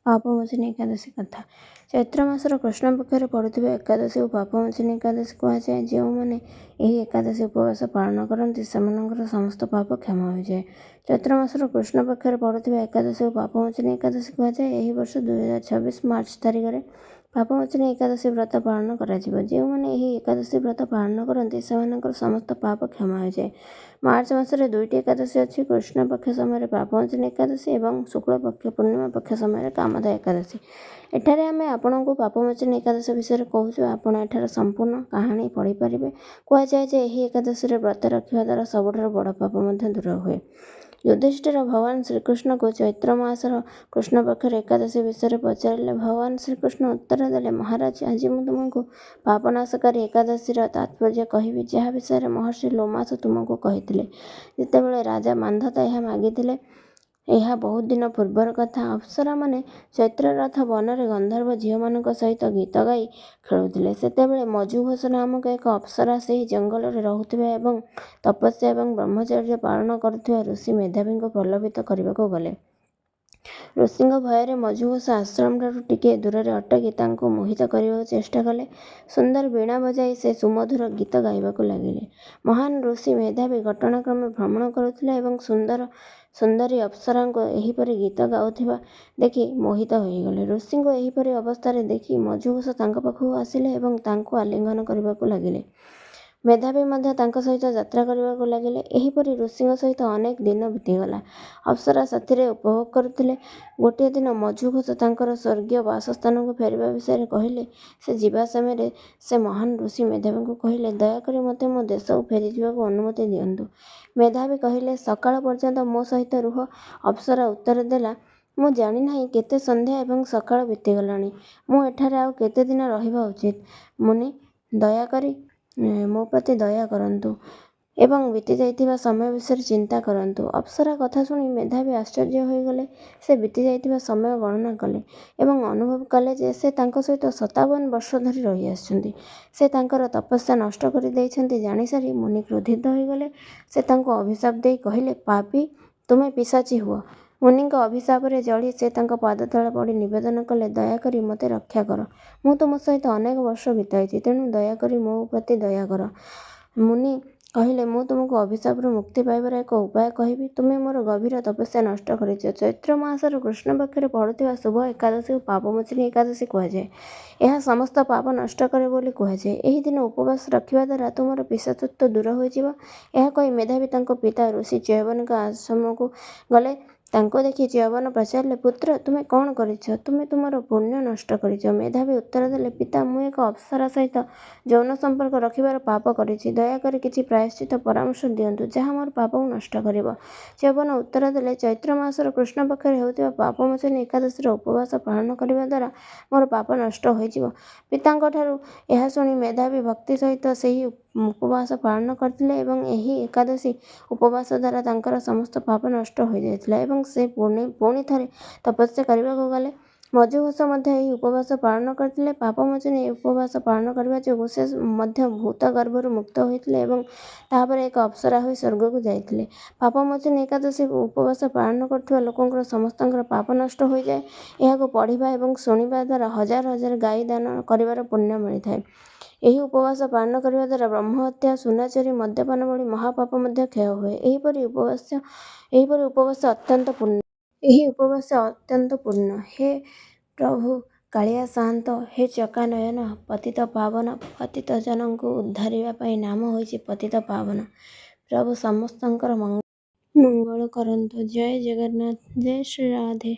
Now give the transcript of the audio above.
ପାପମୋଚନୀ ଏକାଦଶୀ କଥା। ଚୈତ୍ର ମାସର କୃଷ୍ଣ ପକ୍ଷରେ ପଡ଼ୁଥିବା ଏକାଦଶୀକୁ ପାପମୋଚନୀ ଏକାଦଶୀ କୁହାଯାଏ। ଯେଉଁମାନେ ଏହି ଏକାଦଶୀ ଉପବାସ ପାଳନ କରନ୍ତି, ସେମାନଙ୍କର ସମସ୍ତ ପାପ କ୍ଷମା ହୋଇଯାଏ। ଚୈତ୍ର ମାସର କୃଷ୍ଣ ପକ୍ଷରେ ପଡ଼ୁଥିବା ଏକାଦଶୀକୁ ପାପମୋଚନୀ ଏକାଦଶୀ କୁହାଯାଏ। ଏହି ବର୍ଷ 2026 ମାର୍ଚ୍ଚ ତାରିଖରେ ପାପମୋଚନୀ ଏକାଦଶୀ ବ୍ରତ ପାଳନ କରାଯିବ। ଯେଉଁମାନେ ଏହି ଏକାଦଶୀ ବ୍ରତ ପାଳନ କରନ୍ତି, ସେମାନଙ୍କର ସମସ୍ତ ପାପ କ୍ଷମା ହୋଇଯାଏ। ମାର୍ଚ୍ଚ ମାସରେ ଦୁଇଟି ଏକାଦଶୀ ଅଛି, କୃଷ୍ଣ ପକ୍ଷ ସମୟରେ ପାପମୋଚନୀ ଏକାଦଶୀ ଏବଂ ଶୁକ୍ଳ ପକ୍ଷ ପୂର୍ଣ୍ଣିମା ପକ୍ଷ ସମୟରେ କାମଦା ଏକାଦଶୀ। ଏଠାରେ ଆମେ ଆପଣଙ୍କୁ ପାପମୋଚନୀ ଏକାଦଶୀ ବିଷୟରେ କହୁଛୁ। ଆପଣ ଏଠାରେ ସମ୍ପୂର୍ଣ୍ଣ କାହାଣୀ ପଢ଼ିପାରିବେ। କୁହାଯାଏ ଯେ ଏହି ଏକାଦଶୀରେ ବ୍ରତ ରଖିବା ଦ୍ୱାରା ସବୁଠାରୁ ବଡ଼ ପାପ ମଧ୍ୟ ଦୂର ହୁଏ। ଯୁଧିଷ୍ଠିର ଭଗବାନ ଶ୍ରୀକୃଷ୍ଣଙ୍କୁ ଚୈତ୍ର ମାସର କୃଷ୍ଣ ପକ୍ଷର ଏକାଦଶୀ ବିଷୟରେ ପଚାରିଲେ। ଭଗବାନ ଶ୍ରୀକୃଷ୍ଣ ଉତ୍ତର ଦେଲେ, ମହାରାଜ, ଆଜି ମୁଁ ତୁମକୁ ପାପନାଶକାରୀ ଏକାଦଶୀର ତାତ୍ପର୍ଯ୍ୟ କହିବି, ଯାହା ବିଷୟରେ ମହର୍ଷି ଲୋମାସ ତୁମକୁ କହିଥିଲେ, ଯେତେବେଳେ ରାଜା ମାନ୍ଧାତା ଏହା ମାଗିଥିଲେ। ଏହା ବହୁତ ଦିନ ପୂର୍ବର କଥା। ଅପ୍ସରାମାନେ ଚୈତ୍ରରଥ ବନରେ ଗନ୍ଧର୍ବ ଝିଅମାନଙ୍କ ସହିତ ଗୀତ ଗାଇ ଖେଳୁଥିଲେ। ସେତେବେଳେ ମଜୁଘୋଷ ନାମକ ଏକ ଅପ୍ସରା ସେହି ଜଙ୍ଗଲରେ ରହୁଥିବା ଏବଂ ତପସ୍ୟା ଏବଂ ବ୍ରହ୍ମଚର୍ଯ୍ୟ ପାଳନ କରୁଥିବା ଋଷି ମେଧାବୀଙ୍କୁ ପ୍ରଲୋଭିତ କରିବାକୁ ଗଲେ। ଋଷିଙ୍କ ଭୟରେ ମଜୁଘୋଷ ଆଶ୍ରମଠାରୁ ଟିକିଏ ଦୂରରେ ଅଟକି ତାଙ୍କୁ ମୋହିତ କରିବାକୁ ଚେଷ୍ଟା କଲେ। ସୁନ୍ଦର ବୀଣା ବଜାଇ ସେ ସୁମଧୁର ଗୀତ ଗାଇବାକୁ ଲାଗିଲେ। ମହାନ ଋଷି ମେଧାବୀ ଘଟଣାକ୍ରମେ ଭ୍ରମଣ କରୁଥିଲେ ଏବଂ ସୁନ୍ଦର ସୁନ୍ଦରୀ ଅପ୍ସରାଙ୍କୁ ଏହିପରି ଗୀତ ଗାଉଥିବା ଦେଖି ମୋହିତ ହୋଇଗଲେ। ଋଷିଙ୍କୁ ଏହିପରି ଅବସ୍ଥାରେ ଦେଖି ମଜୁଘୋଷ ତାଙ୍କ ପାଖକୁ ଆସିଲେ ଏବଂ ତାଙ୍କୁ ଆଲିଙ୍ଗନ କରିବାକୁ ଲାଗିଲେ। ମେଧାବୀ ମଧ୍ୟ ତାଙ୍କ ସହିତ ଯାତ୍ରା କରିବାକୁ ଲାଗିଲେ। ଏହିପରି ଋଷିଙ୍କ ସହିତ ଅନେକ ଦିନ ବିତିଗଲା। ଅପ୍ସରା ସାଥିରେ ଉପଭୋଗ କରୁଥିଲେ। ଗୋଟିଏ ଦିନ ମଜୁଘୋଷ ତାଙ୍କର ସ୍ୱର୍ଗୀୟ ବାସସ୍ଥାନକୁ ଫେରିବା ବିଷୟରେ କହିଲେ। ସେ ଯିବା ସମୟରେ ସେ ମହାନ ଋଷି ମେଧାବୀଙ୍କୁ କହିଲେ, ଦୟାକରି ମୋତେ ମୋ ଦେଶକୁ ଫେରିଯିବାକୁ ଅନୁମତି ଦିଅନ୍ତୁ। ମେଧାବୀ କହିଲେ, ସକାଳ ପର୍ଯ୍ୟନ୍ତ ମୋ ସହିତ ରୁହ। ଅପ୍ସରା ଉତ୍ତର ଦେଲା, ମୁଁ ଜାଣିନାହିଁ କେତେ ସନ୍ଧ୍ୟା ଏବଂ ସକାଳ ବିତିଗଲାଣି। ମୁଁ ଏଠାରେ ଆଉ କେତେ ଦିନ ରହିବା ଉଚିତ? ମୁନି, ଦୟାକରି ମୋ ପ୍ରତି ଦୟା କରନ୍ତୁ ଏବଂ ବିତିଯାଇଥିବା ସମୟ ବିଷୟରେ ଚିନ୍ତା କରନ୍ତୁ। ଅପ୍ସରା କଥା ଶୁଣି ମେଧାବୀ ଆଶ୍ଚର୍ଯ୍ୟ ହୋଇଗଲେ। ସେ ବିତିଯାଇଥିବା ସମୟ ଗଣନା କଲେ ଏବଂ ଅନୁଭବ କଲେ ଯେ ସେ ତାଙ୍କ ସହିତ 57 ବର୍ଷ ଧରି ରହିଆସିଛନ୍ତି। ସେ ତାଙ୍କର ତପସ୍ୟା ନଷ୍ଟ କରିଦେଇଛନ୍ତି ଜାଣିସାରି ମୁନି କ୍ରୋଧିତ ହୋଇଗଲେ। ସେ ତାଙ୍କୁ ଅଭିଶାପ ଦେଇ କହିଲେ, ପାପୀ, ତୁମେ ପିଶାଚୀ ହୁଅ। ମୁନିଙ୍କ ଅଭିଶାପରେ ଜଳି ସେ ତାଙ୍କ ପାଦତଳେ ପଡ଼ି ନିବେଦନ କଲେ, ଦୟାକରି ମୋତେ ରକ୍ଷା କର। ମୁଁ ତୁମ ସହିତ ଅନେକ ବର୍ଷ ବିତାଇଛି, ତେଣୁ ଦୟାକରି ମୋ ପ୍ରତି ଦୟା କର। ମୁନି କହିଲେ, ମୁଁ ତୁମକୁ ଅଭିଶାପରୁ ମୁକ୍ତି ପାଇବାର ଏକ ଉପାୟ କହିବି। ତୁମେ ମୋର ଗଭୀର ତପସ୍ୟା ନଷ୍ଟ କରିଛ। ଚୈତ୍ର ମାସର କୃଷ୍ଣ ପକ୍ଷରେ ପଡ଼ୁଥିବା ଶୁଭ ଏକାଦଶୀକୁ ପାପମୋଚନୀ ଏକାଦଶୀ କୁହାଯାଏ। ଏହା ସମସ୍ତ ପାପ ନଷ୍ଟ କରେ ବୋଲି କୁହାଯାଏ। ଏହି ଦିନ ଉପବାସ ରଖିବା ଦ୍ୱାରା ତୁମର ପିଶାଚତ୍ୱ ଦୂର ହୋଇଯିବ। ଏହା କହି ମେଧାବୀ ତାଙ୍କ ପିତା ଋଷି ଚ୍ୟବନଙ୍କ ଆଶ୍ରମକୁ ଗଲେ। ତାଙ୍କୁ ଦେଖି ଚ୍ୟବନ ପଚାରିଲେ, ପୁତ୍ର, ତୁମେ କ'ଣ କରିଛ? ତୁମେ ତୁମର ପୁଣ୍ୟ ନଷ୍ଟ କରିଛ। ମେଧାବୀ ଉତ୍ତର ଦେଲେ, ପିତା, ମୁଁ ଏକ ଅପ୍ସରା ସହିତ ଯୌନ ସମ୍ପର୍କ ରଖିବାର ପାପ କରିଛି। ଦୟାକରି କିଛି ପ୍ରାୟଶ୍ଚିତ୍ତ ପରାମର୍ଶ ଦିଅନ୍ତୁ, ଯାହା ମୋର ପାପକୁ ନଷ୍ଟ କରିବ। ଚ୍ୟବନ ଉତ୍ତର ଦେଲେ, ଚୈତ୍ର ମାସର କୃଷ୍ଣ ପକ୍ଷରେ ହେଉଥିବା ପାପମୋଚନୀ ଏକାଦଶୀର ଉପବାସ ପାଳନ କରିବା ଦ୍ୱାରା ମୋର ପାପ ନଷ୍ଟ ହୋଇଯିବ। ପିତାଙ୍କଠାରୁ ଏହା ଶୁଣି ମେଧାବୀ ଭକ୍ତି ସହିତ ସେହି ଉପବାସ ପାଳନ କରିଥିଲେ ଏବଂ ଏହି ଏକାଦଶୀ ଉପବାସ ଦ୍ୱାରା ତାଙ୍କର ସମସ୍ତ ପାପ ନଷ୍ଟ ହୋଇଯାଇଥିଲା ଏବଂ ସେ ପୁଣି ଥରେ ତପସ୍ୟା କରିବାକୁ ଗଲେ। ମଜୁଘୋଷ ମଧ୍ୟ ଏହି ଉପବାସ ପାଳନ କରିଥିଲେ। ପାପମୋଚନୀ ଉପବାସ ପାଳନ କରିବା ଯୋଗୁଁ ସେ ମଧ୍ୟ ଭୂତ ଗର୍ଭରୁ ମୁକ୍ତ ହୋଇଥିଲେ ଏବଂ ତାପରେ ଏକ ଅପ୍ସରା ହୋଇ ସ୍ୱର୍ଗକୁ ଯାଇଥିଲେ। ପାପମୋଚନୀ ଏକାଦଶୀ ଉପବାସ ପାଳନ କରୁଥିବା ଲୋକଙ୍କର ସମସ୍ତଙ୍କର ପାପ ନଷ୍ଟ ହୋଇଯାଏ। ଏହାକୁ ପଢ଼ିବା ଏବଂ ଶୁଣିବା ଦ୍ୱାରା ହଜାର ହଜାର ଗାଈ ଦାନ କରିବାର ପୁଣ୍ୟ ମିଳିଥାଏ। ଏହି ଉପବାସ ପାଳନ କରିବା ଦ୍ୱାରା ବ୍ରହ୍ମହତ୍ୟା, ସୁନା ଚୋରି, ମଦ୍ୟପାନ ଭଳି ମହାପାପ ମଧ୍ୟ କ୍ଷୟ ହୁଏ। ଏହିପରି ଉପବାସ ଅତ୍ୟନ୍ତ ପୁଣ୍ୟ। ଏହି ଉପବାସ ଅତ୍ୟନ୍ତ ପୂର୍ଣ୍ଣ। ହେ ପ୍ରଭୁ କାଳିଆ ସାଆନ୍ତ, ହେ ଚକାନୟନ ପତିତ ପାବନ, ପତିତ ଜନଙ୍କୁ ଉଦ୍ଧାରିବା ପାଇଁ ନାମ ହୋଇଛି ପତିତ ପାବନ। ପ୍ରଭୁ ସମସ୍ତଙ୍କର ମଙ୍ଗଳ କରନ୍ତୁ। ଜୟ ଜଗନ୍ନାଥ, ଜୟ ଶ୍ରୀ ରାଧେ।